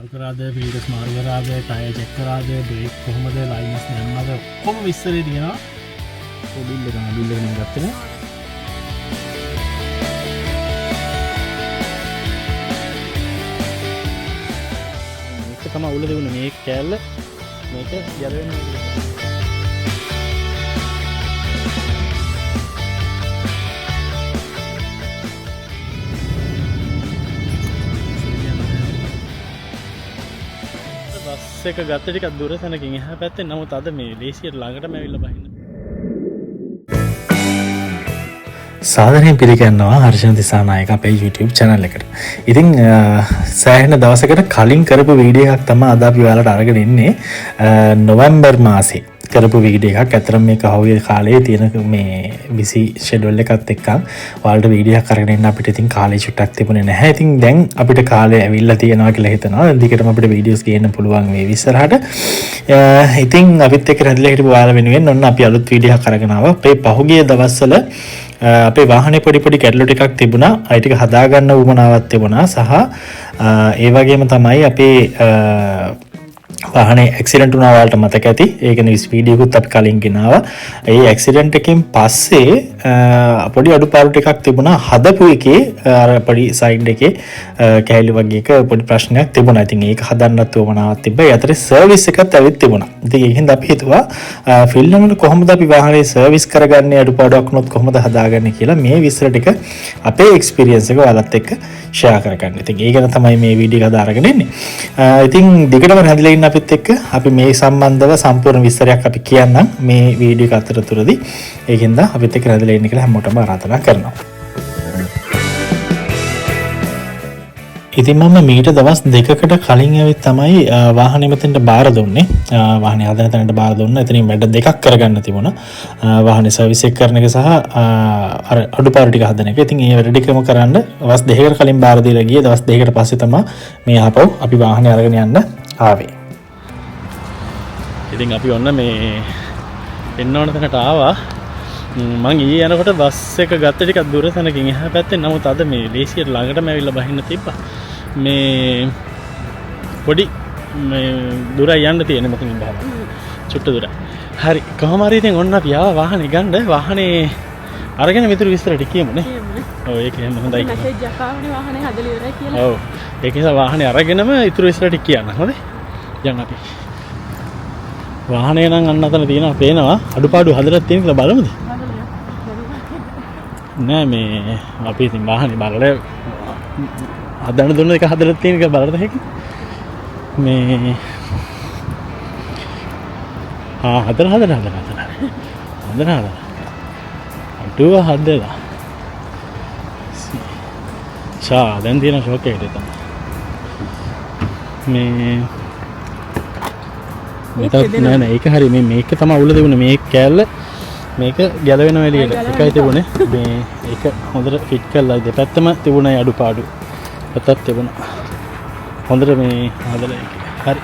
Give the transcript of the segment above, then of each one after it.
මාරු කරාද, ෆිල්ටර්ස් මාරු කරාද, ටයර් චෙක් කරාද, බ්‍රේක් කොහොමද, ලයින්ස් දැම්මද, ඔක්කොම විස්තරේ තියෙනවා. ඔය බිල් එක නම් බිල් එක නම් ගත්තේ නෑ. මේක තමයි උල තිබුණේ මේ කෑල්ල. මේක ගැලවෙන්න ඕනේ. බස් එක ගත්ත ටිකක් දුර තැනකින් එහා පැත්තෙන්. නමුත් අද මේ ලේසියට ළඟටම ඇවිල්ලා බහින්න. සාදරයෙන් පිළිගන්නවා හර්ෂණ දිසානායක අපේ YouTube channel එකට. ඉතින් සෑහෙන දවසකට කලින් කරපු වීඩියෝ එකක් තමයි අද අපි ඔයාලට අරගෙන ඉන්නේ. නොවැම්බර් මාසේ කරපු වීඩියෝ එකක්. ඇත්තටම මේ කහුවේ කාලේ තියෙන මේ බිසි ෂෙඩියුල් එකත් එක්ක ඔයාලට වීඩියෝ එකක් අරගෙන එන්න අපිට ඉතින් කාලේ චුට්ටක් තිබුණේ නැහැ. ඉතින් දැන් අපිට කාලය ඇවිල්ලා තියෙනවා කියලා හිතනවා. දිගටම අපිට වීඩියෝස් ගේන්න පුළුවන් වේවි ඉස්සරහට. ඉතින් අපිත් එක්ක රැඳිලා හිටපු ඔයාලා වෙනුවෙන් ඔන්න අපි අලුත් වීඩියෝ එකක් අරගෙන ආවා. අපේ පහුගිය දවස්වල අපේ වාහනේ පොඩි පොඩි ගැටලු ටිකක් තිබුණා. ඒ ටික හදාගන්න උවමනාවක් තිබුණා. සහ ඒ වගේම තමයි අපේ වාහනේ ඇක්සිඩන්ට් වුණා ඔයාලට මතක ඇති. ඒ කියන්නේ වීඩියෝ එකකුත් අපි කලින් ගෙනාවා. ඒ ඇක්සිඩන්ට් එකෙන් පස්සේ පොඩි අඩුපාඩු ටිකක් තිබුණා. හදපු එකේ අර පොඩි සයිඩ් එකේ කෑලි වගේ එක පොඩි ප්‍රශ්නයක් තිබුණා. ඉතින් ඒක හදන්නත් උවමනාවක් තිබ්බා. ඒ අතරේ සර්විස් එකත් ඇවිත් තිබුණා. ඉතින් ඒකෙන්ද අපි හිතුවා ෆිල්ම් වල කොහොමද අපි වාහනේ සර්විස් කරගන්නේ, අඩුපාඩුවක් වුණොත් කොහොමද හදාගන්නේ කියලා මේ විස්තර ටික අපේ එක්ස්පීරියන්ස් එක ඔයාලත් එක්ක ෂෙයා කරගන්න. ඉතින් ඒ ගැන තමයි මේ වීඩියෝ එක අද අරගෙන එන්නේ. ඉතින් දිගටම රැඳිලා ඉන්න අපිත් එක්ක අපි මේ සම්බන්ධව සම්පූර්ණ විස්තරයක් අපි කියන්නම් මේ වීඩියෝ එක අතරතුරදී. ඒකෙන්ද අපිත් එක්ක රැඳිලා ඉන්න කියලා හැමෝටම ආරාධනා කරනවා. ඉතින් මම මීට දවස් දෙකකට කලින් ඇවිත් තමයි වාහනේ මෙතෙන්ට බාර දුන්නේ. වාහනේ හදන තැනට බාර දුන්නා. එතනින් වැඩ දෙකක් කරගන්න තිබුණා. වාහනේ සර්විස් එක කරන එක සහ අර අඩුපාඩු ටික හදන එක. ඉතින් ඒ වැඩ ටිකම කරන්න දවස් දෙකකට කලින් බාර දීලා ගියේ. දවස් දෙකකට පස්සේ තමයි මේ ආපහු අපි වාහනේ අරගෙන යන්න ආවේ. ඉතින් අපි ඔන්න මේ එන්න ඕන තැනට ආවා. මං ඊයේ යනකොට බස් එක ගත්ත ටිකක් දුර තැනකින් එහා පැත්තෙන්. නමුත් අද මේ ලේසියට ළඟටම ඇවිල්ලා බහින්න තිබ්බා. මේ පොඩි මේ දුරයි යන්න තියෙන මෙතනින් බහලා. චුට්ට දුරයි. හරි, කොහොම හරි ඉතින් ඔන්න අපි ආවා වාහනේ ගන්න. වාහනේ අරගෙන මිතුරු විස්තර ටික කියමු නේ. කියමු. ඔව්, ඒක එහෙම හොඳයි. මැසේජ් එකක් ආවනේ වාහනේ හදලා ඉවරයි කියලා. ඔව්. ඒක නිසා වාහනේ අරගෙනම ඉතුරු විස්තර ටික කියන්න. හොඳේ? යන් අපි. වාහනේ නම් අන්න අතන තියෙනවා, පේනවා. අඩුපාඩු හදලා තියෙන කියලා බලමුද? නෑ, මේ අපි ඉතින් වාහනේ බලලා හදන්න දුන්න එක හදලා තියෙන එක බලන්න හැකි. මේ ආ හදලා හදලා හදලා හදලා. හදලා හදලා. අඩුව හදලා. ෂා දැන් තියෙන ෂෝක් එකට තමයි. මේ මෙතන නෑ නෑ, ඒක හරි. මේ මේක තමයි උල තිබුණේ මේ කෑල්ල. මේක ගැලවෙනවා එළියට. එකයි තිබුණේ. මේ ඒක හොඳට ෆිට් කරලා දෙපැත්තම තිබුණා අඩුපාඩු. පැත්තක් තිබුණා. හොඳට මේ හදලා ඒක. හරි.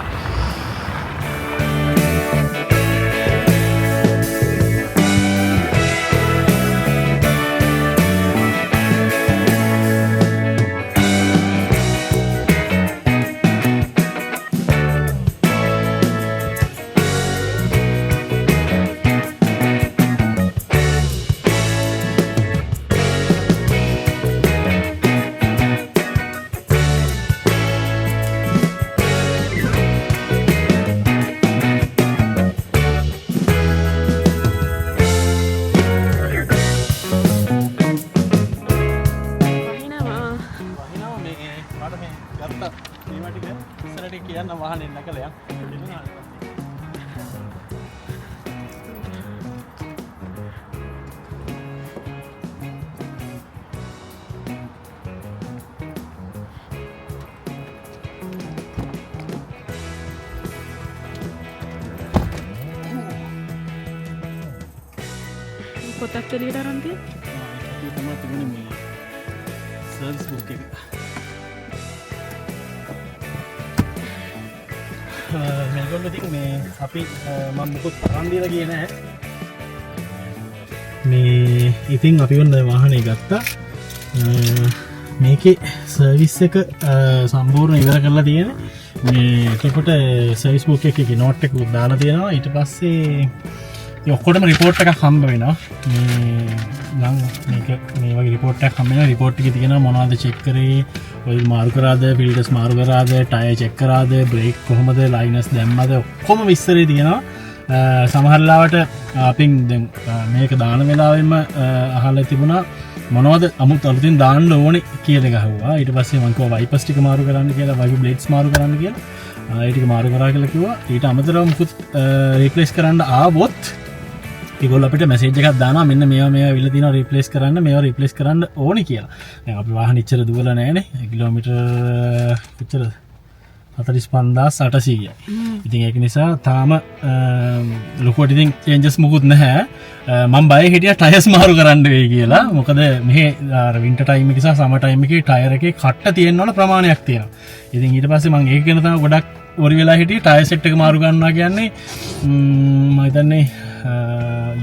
කියන්න වාහනේ නැකලා යන්න. පොතක් එළියට අරන් තියෙන්නේ. ඒක තමයි තිබුණේ මේ සර්විස් බුක් එක. මේගොල්ලෝ ඉතින් මේ අපි මම මුකුත් අරන් දීලා ගියේ නෑ. මේ ඉතින් අපි ඔන්න වාහනේ ගත්තා. මේකේ සර්විස් එක සම්පූර්ණ ඉවර කරලා තියෙන්නේ. මේ එතකොට සර්විස් බුක් එකේ නෝට් එකකුත් දාලා තියෙනවා. ඊට පස්සේ ඉතින් ඔක්කොටම රිපෝට් එකක් හම්බ වෙනවා. මේ නම් මේක මේ වගේ රිපෝට් එකක් හම්බ වෙනවා. රිපෝට් එකේ තියෙනවා මොනවද චෙක් කරේ, ඔයිල් මාරු කරාද, ෆිල්ටර්ස් මාරු කරාද, ටයර් චෙක් කරාද, බ්‍රේක් කොහොමද, ලයිනර්ස් දැම්මද, ඔක්කොම විස්තරේ තියෙනවා. සමහර ලාවට අපින් දැන් මේක දාන වෙලාවෙම අහලා තිබුණා මොනවද අමුත් අලුතින් දාන්න ඕනේ කියලා එක අහුවා. ඊට පස්සේ මං කිව්වා වයිපර්ස් ටික මාරු කරන්න කියලා, වයිපර් බ්ලේඩ්ස් මාරු කරන්න කියලා. ඒ ටික මාරු කරා කියලා කිව්වා. ඊට අමතරව මුකුත් රීප්ලේස් කරන්න ආවොත් ඒගොල්ලෝ අපිට මැසේජ් එකක් දානවා මෙන්න මේවා මේවා විල තියෙනවා රීප්ලේස් කරන්න, මේවා රීප්ලේස් කරන්න ඕනේ කියලා. දැන් අපි වාහන ඉච්චර දුවලා නැහැනේ. කිලෝමීටර් කොච්චරද? 45800යි. ඉතින් ඒක නිසා තාම ලොකුවට ඉතින් චේන්ජස් මුකුත් නැහැ. මම බය හිටියා ටයර්ස් මාරු කරන්න වෙයි කියලා. මොකද මෙහි අර වින්ටර් ටයිම් එක සහ සමර් ටයිම් එකේ ටයර් එකේ කට්ට තියෙන්න ඕන ප්‍රමාණයක් තියෙනවා. ඉතින් ඊට පස්සේ මං ඒක ගැන තමයි ගොඩක් වරි වෙලා හිටියේ. ටයර් සෙට් එක මාරු කරනවා කියන්නේ මම හිතන්නේ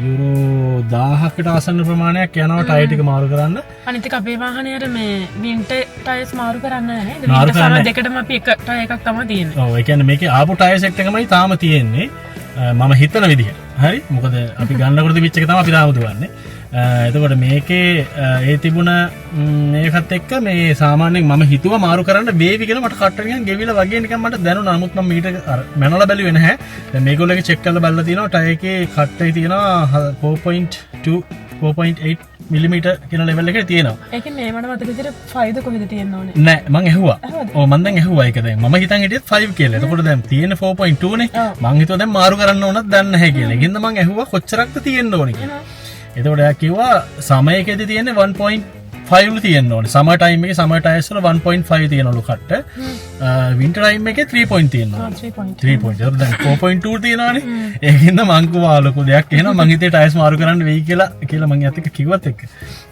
යුරෝ 1000කට ආසන්න ප්‍රමාණයක් යනවා ටයර් ටික මාරු කරන්න. අනිත් එක අපේ වාහනේ අර මේ වින්ටර් ටයර්ස් මාරු කරන්න නෑ නේද? මාරු වින්ටර් සමර් කරන්නේ. දෙකටම අපි එක ටයර් එකක් තමයි තියෙන්නේ. ඔව්, ඒ කියන්නේ මේකේ ආපු ටයර් සෙට් එකමයි තාම තියෙන්නේ. මම හිතන විදිහට. හරි. මොකද අපි ගන්නකොට තිබිච්ච එක තමයි අපි තාම දුවන්නේ. එතකොට මේකේ ඒ තිබුණ මේකත් එක්ක මේ සාමාන්‍යයෙන් මම හිතුවා මාරු කරන්න වේවි කියලා. මට කට්ට නිකන් ගෙවිලා වගේ නිකන් මට දැනුණා. නමුත් මම මීටර අර මැනලා බැලුවේ නැහැ. දැන් මේගොල්ලෝ එක චෙක් කරලා බලලා තියෙනවා ටයර් එකේ කට්ටේ තියෙනවා 4.2, 4.8 මිලිමීටර් කියන ලෙවල් එකේ තියෙනවා. ඒ කියන්නේ මට මතක විදිහට 5 ද කොහෙද තියෙන්න ඕනේ? නෑ මං ඇහුවා. ඇහුවද? ඔව් මං දැන් ඇහුවා ඒක දැන්. මම හිතන් හිටියෙත් 5 කියලා. එතකොට දැන් තියෙන්නේ 4.2 නේ. මං හිතුවා දැන් මාරු කරන්න ඕනත් දන්නේ නැහැ කියලා. ඒකින්ද මං ඇහුවා කොච්චරක්ද තියෙන්න ඕනේ කියලා. එතකොට එයා කිව්වා සමයකදී තියෙන්නේ 1.5 වල තියෙන්න ඕනේ. සමර් ටයිම් එකේ සමර් ටයර්ස් වල 1.5 තියෙනවලු කට්ට. වින්ටර් ටයිම් එකේ 3 point තියෙන්න ඕනේ. 3 point. 3 point. එතකොට දැන් 4.2 තියෙනවනේ. ඒකින්ද මං කිව්වා ලොකු දෙයක් එහෙනම් මං හිතුවේ ටයර්ස් මාරු කරන්න වෙයි කියලා මං එයාත් එක්ක කිව්වත් එක්ක.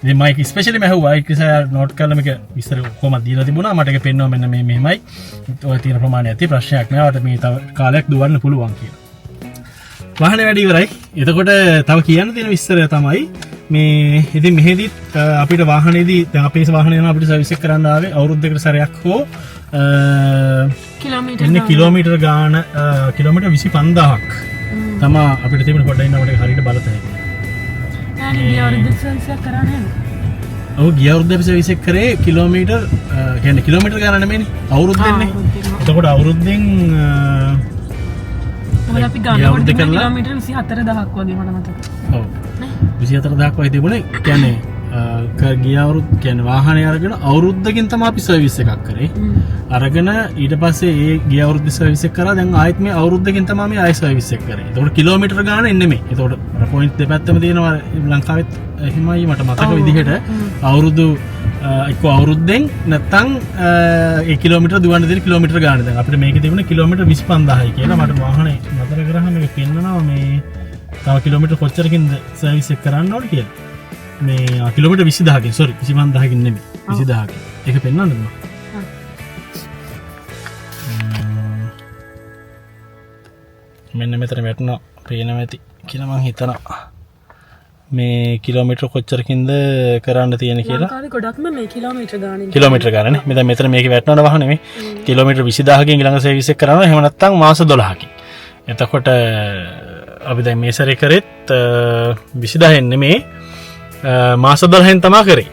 ඉතින් මම ඒක ස්පෙෂලි මම ඇහුවා. ඒක නිසා එයා නෝට් කරලා මේක විස්තර කොහොමද දීලා තිබුණා. මට ඒක පෙන්නුවා මෙන්න මේ මෙහෙමයි. ඔය තියෙන ප්‍රමාණය ඇති ප්‍රශ්නයක් නෑ. ඔයාලට මේ තව කාලයක් දුවන්න පුළුවන් කියලා. වාහනේ වැඩ ඉවරයි. එතකොට තව කියන්න තියෙන විස්තරය තමයි මේ ඉතින් මෙහෙදිත් අපිට වාහනේදී දැන් අපේ වාහනේ යනවා අපිට සර්විස් එක කරන්න ආවේ අවුරුද්දකට සැරයක් හෝ කිලෝමීටර් එන්නේ ගාන. කිලෝමීටර් ගාන, කිලෝමීටර් 25000ක් තමා අපිට තිබුණ. පොඩ්ඩක් ඉන්න අපිට හරියට බලත හැකියි. නෑ නේ, ගිය අවුරුද්ද සර්විස් එකක් කරා නේද? ඔව්, ගිය අවුරුද්ද අපි සර්විස් එක කරේ කිලෝමීටර්, කියන්නේ කිලෝමීටර් ගාන නෙමෙයිනේ, අවුරුද්දෙන්නේ. අවුරුද්දෙන්. එතකොට අවුරුද්දෙන්, මොකද අපි ගිය ගන්නකොට අවුරුද්ද තිබුණේ කරලා කිලෝමීටර් 24000ක් වගේ මට මතකයි. ඔව්. 24000ක් වගේ තිබුණේ. කියන්නේ, ගිය අවුරුද්ද කියන්නේ වාහනේ අරගෙන අවුරුද්දකින් තමයි අපි සර්විස් එකක් කරේ. අරගෙන ඊට පස්සේ ඒ ගිය අවුරුද්ද සර්විස් එක කරා. දැන් ආයෙත් මේ අවුරුද්දකින් තමයි මේ ආයෙ සර්විස් එක කරේ. එතකොට කිලෝමීටර් ගාන එන්නේ නෙමෙයි. එතකොට අර පොයින්ට් දෙපැත්තම තියෙනවා ලංකාවෙත් එහෙමයි මට මතක විදිහට. අවුරුදු, එක්ක අවුරුද්දෙන් නැත්තම්, ඒ කිලෝමීටර දුවන්න තියෙන කිලෝමීටර ගාන. දැන් අපිට මේකේ තිබුණේ කිලෝමීටර් 25000යි කියලා. මට වාහනේ නතර කරාම මේක පෙන්නනවා මේ තව කිලෝමීටර කොච්චරකින්ද සර්විස් එක කරන්න ඕනේ කියලා. මේ, කිලෝමීටර් 20000කින්, සෝරි, 25000කින් නෙමෙයි, 20000කින්. ඒක පෙන්වන්නද මම? මෙන්න මෙතන වැටුණා, පේනවා ඇති කියලා මං හිතනවා. මේ කිලෝමීටර කොච්චරකින්ද කරන්න තියෙන කියලා. ලංකාවේ ගොඩක්ම මේ කිලෝමීටර ගානින්. කිලෝමීටර ගානනේ. මේ දැන් මෙතන මේකේ වැටෙනවනේ වාහනේ මේ. කිලෝමීටර 20000කින් ඊළඟ සර්විස් එක කරනවා. එහෙම නැත්නම් මාස 12කින්. එතකොට අපි දැන් මේ සැරේ කරෙත්, 20000න් නෙමේ, මාස 12න් තමා කරේ.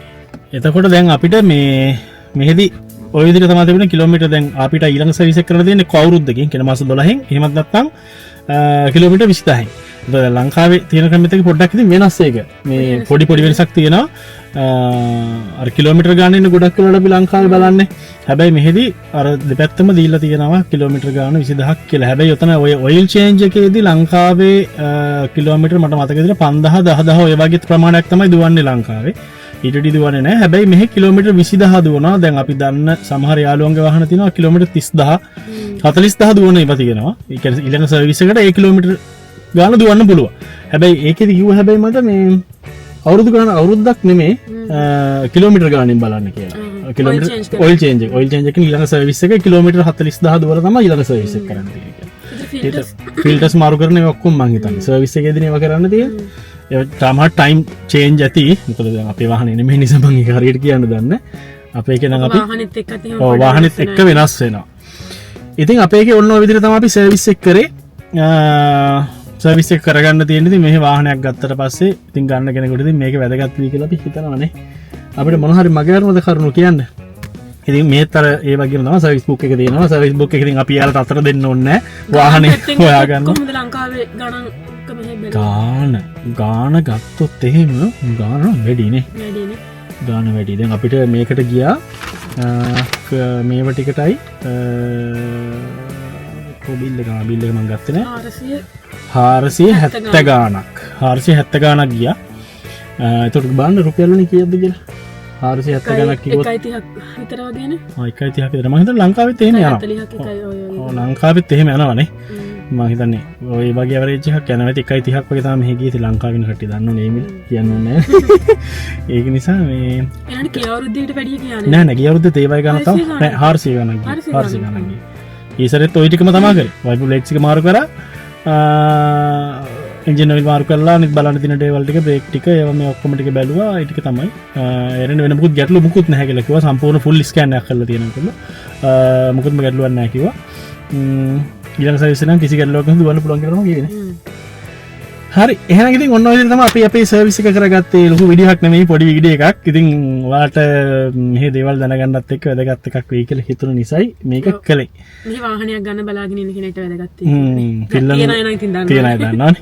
එතකොට දැන් අපිට මේ මෙහෙදි ඔය විදිහට තමයි තිබුණේ කිලෝමීටර. දැන් අපිට ඊළඟ සර්විස් එක කරලා තියෙන්නේ කවුරුද්දකින් කියන මාස 12න්, එහෙමත් නැත්නම්, කිලෝමීටර් 20000න්. එතකොට දැන් ලංකාවේ තියෙන ක්‍රමෙත් එක්ක පොඩ්ඩක් ඉතින් වෙනස් ඒක. මේ පොඩි පොඩි වෙනසක් තියෙනවා. අර කිලෝමීටර් ගාන ඉන්න ගොඩක් වෙලාවට අපි ලංකාවේ බලන්නේ. හැබැයි මෙහෙදි අර දෙපැත්තම දීලා තියෙනවා කිලෝමීටර් ගාන 20000ක් කියලා. හැබැයි ඔතන ඔය ඔයිල් චේන්ජ් එකේදී ලංකාවේ, කිලෝමීටර් මට මතක විදිහට 5000, 10000 ඔය වගේ ප්‍රමාණයක් තමයි දුවන්නේ ලංකාවේ. ඊට වඩා දුවන්නේ නැහැ. හැබැයි මෙහෙ කිලෝමීටර් 20000 දුවනවා. දැන් අපි දන්න සමහර යාළුවන්ගේ වාහන තියෙනවා කිලෝමීටර් 30000, 40000 දුවන ඒවා තියෙනවා. ඒ කියන්නේ ඊළඟ සර්විස් එකට ඒ කිලෝමීටර් ගාන දුවන්න පුළුවන්. හැබැයි ඒකෙදි කිව්වා හැබැයි මට මේ අවුරුදු ගාන අවුරුද්දක් නෙමෙයි, කිලෝමීටර් ගානින් බලන්න කියලා. කිලෝමීටර් ඔයිල් චේන්ජ් කරන්න. ඔයිල් චේන්ජ් එක. ඔයිල් චේන්ජ් එකකින් ඊළඟ සර්විස් එක කිලෝමීටර් 40000 දුවලා තමයි ඊළඟ සර්විස් එක කරන්න තියෙන්නේ කියලා. ෆිල්ටර්ස්. ෆිල්ටර්ස් මාරු කරන ඒවා ඔක්කොම මං හිතන්නේ සර්විස් එකේදී ඒවා කරන්න තියෙන්නේ. ඒ සමහර ටයිම් චේන්ජ් ඇති. මොකද දැන් අපේ වාහනේ නෙමෙයි නිසා මං ඒක හරියට කියන්න දන්නේ නැහැ. අපේ එකේ නම් අපි වාහනේත් එක්කත් එහෙම ඔව්, පොඩි වාහනේත් වෙනස් එක්ක වෙනවා. වෙනස් වෙනවා. ඉතින් අපේ එකේ ඔන්න ඔය විදිහට තමයි අපි සර්විස් එක කරේ. සර්විස් එක කරගන්න තියෙන ඉතින් මෙහි වාහනයක් ගත්තට පස්සේ ඉතින් ගන්න කෙනෙකුට ඉතින් මේක වැදගත් වෙයි කියලා අපි හිතනවානේ. අපිට මොන හරි මගහැරුණද කරුණු කියන්න. ඉතින් මේත් අර ඒ වගේම තමයි සර්විස් බුක් එක තියෙනවා. සර්විස් බුක් එක ඉතින් අපි යාලට අතර දෙන්න ඕනේ නෑ. වාහනේ හොයාගන්න. කොහොමද ලංකාවේ ගණන් කොහොමද බැලුවේ? ගාන ගාන ගත්තොත් එහෙම ගාන නම් වැඩිනේ. වැඩිනේ. ගාන වැඩි. දැන් අපිට මේකට ගියා මේව ටිකටයි කො බිල් එක බිල් එක මං ගත්තේ නෑ. 470 470 ගාණක්. 470 ගාණක් ගියා. එතකොට බලන්න රුපියල් වලින් කීයක්ද කියලා. 470 ගාණක් කිව්වොත් 1.30ක් විතර වගේනේ. ආ 1.30ක් විතර. මං හිතන්නේ ලංකාවෙත් එහෙම යනවා. 40ක් එකයි ඔය වගේ. ඔව් ලංකාවෙත් එහෙම යනවානේ. මං හිතන්නේ ඔය වගේ ඇවරේජ් එකක් යනවා ඇති. 1.30ක් වගේ තමයි මෙහෙ ගියේ. ඉතින් ලංකාවේ ඉන්න කට්ටිය දන්නවනේ මේ මිල කියන්න ඕනේ නෑ. ඒක නිසා මේ එනට ගිය අවුරුද්දේට වැඩිය කියන්නේ. නෑ නෑ ගිය අවුරුද්දේ ඒ වගේ ගාණක් තමයි. 400 නෑ 400 ගාණක් ගියේ. 400 400 ගාණක් ගියේ. ඊසරෙත් ඔය ටිකම තමයි කරේ. වයිපර් බ්ලේඩ්ස් ටික මාරු කරා. එන්ජින් ඔයිල් මාරු කරලා අනිත් බලන්න තියෙන දේවල් ටික බ්‍රේක් ටික ඒවා මේ ඔක්කොම ටික බැලුවා. ඒ ටික තමයි. එරෙන්න වෙන මොකුත් ගැටලු මොකුත් නැහැ කියලා කිව්වා. සම්පූර්ණ ෆුල් ස්කෑන් එකක් කරලා තියෙනවා කියලා. මොකුත්ම ගැටලුවක් නැහැ කිව්වා. ඊළඟ සර්විස් එක නම් කිසි ගැටලුවක් නැතුව දුවන්න පුළුවන් කියලා තමයි කිව්වේ නේ. හරි එහෙනම් ඉතින් ඔන්න ඔය විදිහට තමයි අපි අපේ සර්විස් එක කරගත්තේ. ලොකු වීඩියෝ එකක් නෙමෙයි පොඩි වීඩියෝ එකක්. ඉතින් ඔයාලට මෙහි දේවල් දැනගන්නත් එක්ක වැදගත් එකක් වෙයි කියලා හිතුණු නිසායි මේක කළේ. මෙහි වාහනයක් ගන්න බලාගෙන ඉන්න කෙනෙක්ට වැදගත් වෙයි. පිල්ලන තියෙන අය නම් ඉතින් දන්නවා. තියෙන අය දන්නවනේ.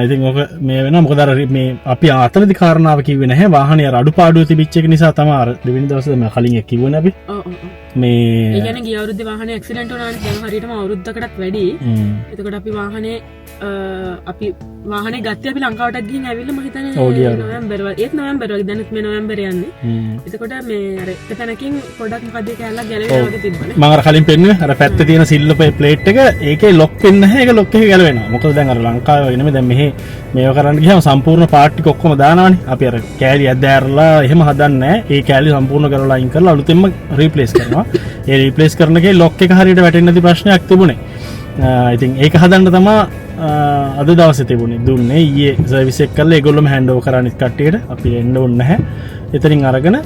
ඉතින් ඔක මේ වෙනවා. මොකද අර මේ අපි අතනදි කාරණාව කිව්වේ නැහැ. වාහනේ අර අඩුපාඩුව තිබිච්ච එක නිසා තමයි අර දෙවෙනි දවසේ මම කලින් එක කිව්වනේ අපි. ඔව් ඔව් ඔව්. මේ ඒ කියන්නේ ගිය අවුරුද්දේ වාහනේ ඇක්සිඩන්ට් වුණානේ. දැන් හරියටම අවුරුද්දකටත් වැඩි. එතකොට අපි වාහනේ අපි වාහනේ ගත්තේ අපි ලංකාවටත් ගිහින් ඇවිල්ලා මම හිතන්නේ ඔව්, ගිය අවුරුද්දේ. නොවැම්බර් වගේ. ඒත් නොවැම්බර් වගේ. දැනුත් මේ නොවැම්බර් යන්නේ. එතකොට මේ අර එක තැනකින් පොඩක් මොකද ඒ කෑල්ලක් ගැලවෙනවා වගේ තිබ්බනේ. මම අර කලින් පෙන්නුවේ අර පැත්තේ තියෙන සිල්වර් ප්ලේට් එක ඒකේ ලොක් වෙන්නේ නැහැ. ඒක ලොක් එක ගැලවෙනවා. මොකද දැන් අර ලංකාවේ වගේ නෙමෙයි. දැන් මෙහි මේව කරන්න ගියාම සම්පූර්ණ පාර්ට් ටික ඔක්කොම දානවනේ. අපි අර කෑලි ඇදෑරලා එහෙම හදන්නේ නැහැ. ඒ කෑලි සම්පූර්ණ කරලා අයින් කරලා අලුතෙන්ම රීප්ලේස් කරනවා. ඒ රීප්ලේස් කරන එකේ ලොක් එක හරියට වැටෙන්නේ නැති ප්‍රශ්නයක් තිබුණේ. ඉතින් ඒක හදන්න තමා අද දවසේ තිබුණේ. දුන්නේ ඊයේ සර්විස් එක කරලා ඒගොල්ලොම හෑන්ඩ් ඕවර් කරා අනිත් කට්ටියට. අපි එන්න ඕනේ නැහැ. එතනින් අරගෙන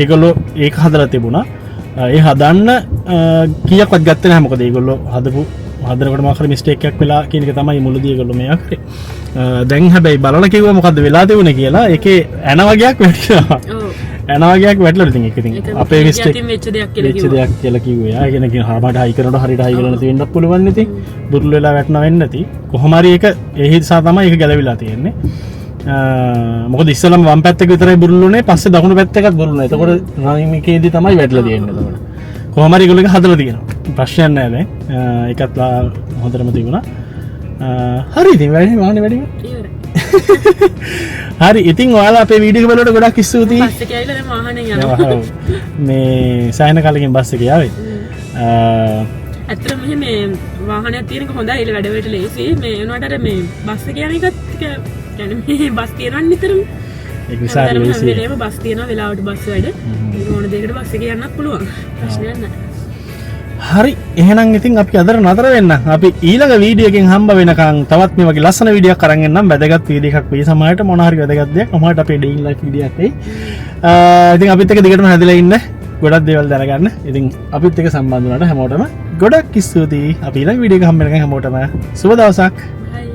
ඒගොල්ලෝ ඒක හදලා තිබුණා. ඒ හදන්න කීයක්වත් ගත්තේ නැහැ. මොකද ඒගොල්ලෝ හදනකොට මොකක් හරි මිස්ටේක් එකක් වෙලා කියන එක තමයි මුලදී ඒගොල්ලෝ මේවා කරේ. දැන් හැබැයි බලලා කිව්වා මොකද්ද වෙලා තිබුණේ කියලා. ඒකේ ඇන වගේක් වැටිලා. ඔව්. ඇන වගේක් වැටිලා. ඉතින් ඒක ඉතින් ඒක අපේ මිස්ටේක් යටින් වෙච්ච දෙයක් කියලා වෙච්ච කිව්වා. දෙයක් කියලා කිව්වේ. ආ, ඒ කියන්නේ කියන හරහට හයි කරනකොට හරියට හයි කරලා නැති වෙන්නත් පුළුවන් ඉතින්. බුරුල් වෙලා වැටෙනා වෙන්නේ නැති. කොහොම හරි ඒක ඒ නිසා තමයි ඒක ගැලවිලා තියෙන්නේ. මොකද ඉස්සෙල්ලම වම් පැත්තක විතරයි බුරුල් වුණේ, පස්සේ දකුණු පැත්ත එකත් බුරුල් වුණා. එතකොට රනින් එකේදී තමයි වැටලා තියෙන්නේ. එතකොට කොහොම හරි ඒගොල්ලෝ ඒක හදලා තියෙනවා. ප්‍රශ්නයක් නෑ දැන්. ඒකත් හොඳටම තිබුණා. හරි ඉතින් වැඩි වාහනේ වැඩි ඉවරයි. හරි ඉතින් ඔයාලා අපේ වීඩියෝ එක බලුවට ගොඩක් ස්තුතියි. බස් එකේ ඇවිල්ලා දැන් වාහනේ යනවා. මේ සෑහෙන කාලෙකින් බස් එකේ ආවේ. ඇත්තටම මෙහෙ මේ වාහනයක් තියෙන එක හොඳයි. ඒල වැඩ වලට ලේසි. මේ වුණාට අර මේ බස් එකේ යන එකත් ටික කියන්නේ මේ බස් තියෙනවනේ නිතරම. ඒක නිසා හැමතැනම ලේසි. හැම වෙලේම බස් තියෙනවා, වෙලාවට බස් වැඩ. ඒක ඕන දෙයකට බස් එකේ යන්නත් පුළුවන්. ප්‍රශ්නයක් නෑ. හරි එහෙනම් ඉතින් අපි අදට නතර වෙන්න. අපි ඊළඟ වීඩියෝ එකෙන් හම්බ වෙනකන් තවත් මේ වගේ ලස්සන වීඩියෝ එකක් අරන් එන්නම්. වැදගත් වීඩියෝ එකක් වෙයි. සමහරට මොන හරි වැදගත් දෙයක්, සමහරට අපේ ඩේ ඉන් ලයිෆ් වීඩියෝ එකක් වෙයි. ඉතින් අපිත් එක්ක දිගටම හැදිලා ඉන්න, ගොඩක් දේවල් දැනගන්න. ඉතින් අපිත් එක්ක සම්බන්ධ වුණාට හැමෝටම ගොඩක් ස්තුතියි. අපි ඊළඟ වීඩියෝ එක හම්බ වෙනකන් හැමෝටම සුබ දවසක්. Bye.